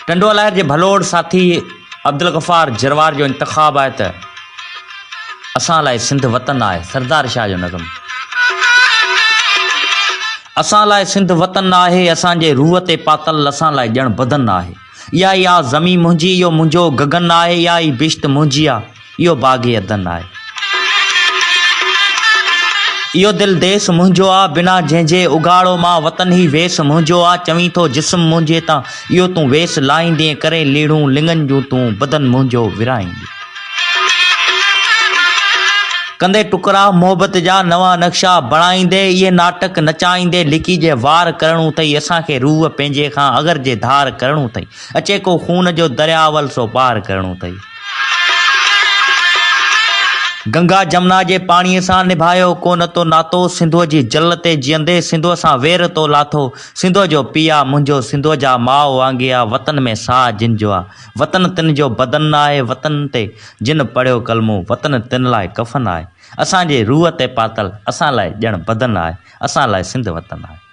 ٽنڊو الهيار جي ڀلوڙ ساٿي عبدالغفار جروار جو انتخاب آهي ته اسان لاء سنڌ وطن آهي سردار شاهه جو نظم. اسان لاء سنڌ وطن آهي اسان جي روح تي پاتل اسان لاء ڄڻ بدن آهي اها ئي آ زمين منهنجي اهو منهنجو گگن آهي اها ئي بهشت منهنجي آ اهو باغ عدن آهي. اهو دل ديس منهنجو آ، بنا جنهن جي اگهاڙو مان وطن هي ويس منهنجو آ، چوين ٿو جسم منهنجي تان اهو تون ويس لاهيندين، ڪرين ليڙون لڱن جون تون بدن منهنجو ورهائيندين. ڪندي ٽڪرا محبت جا نوان نقشا بڻائيندي، اهي ناٽڪ نچائيندي، لڪي جي وار ڪرڻو اٿئي، اسان کي روح پنهنجي کان اگر جي ڌار ڪرڻو اٿئي، اچي ڪو خون جو درياء اول سو پار ڪرڻو اٿئي. گنگا جمنا جي پاڻيء سان نڀايو ڪو نه تو ناتو، سنڌوء جي جل تي جيئندي سنڌوء سان وير تو لاٿو، سنڌوء جو پيء آ منهنجو سنڌوء جا ماء وانگي آ، وطن ۾ ساهه جن جو آ، وطن تن جو بدن آهي، وطن تي جن پڙهيو ڪلمو، وطن تن لاء ڪفن آهي، اسان جي روح تي پاتل، اسان لاء ڄڻ بدن آهي، اسان لاء سنڌ وطن آهي.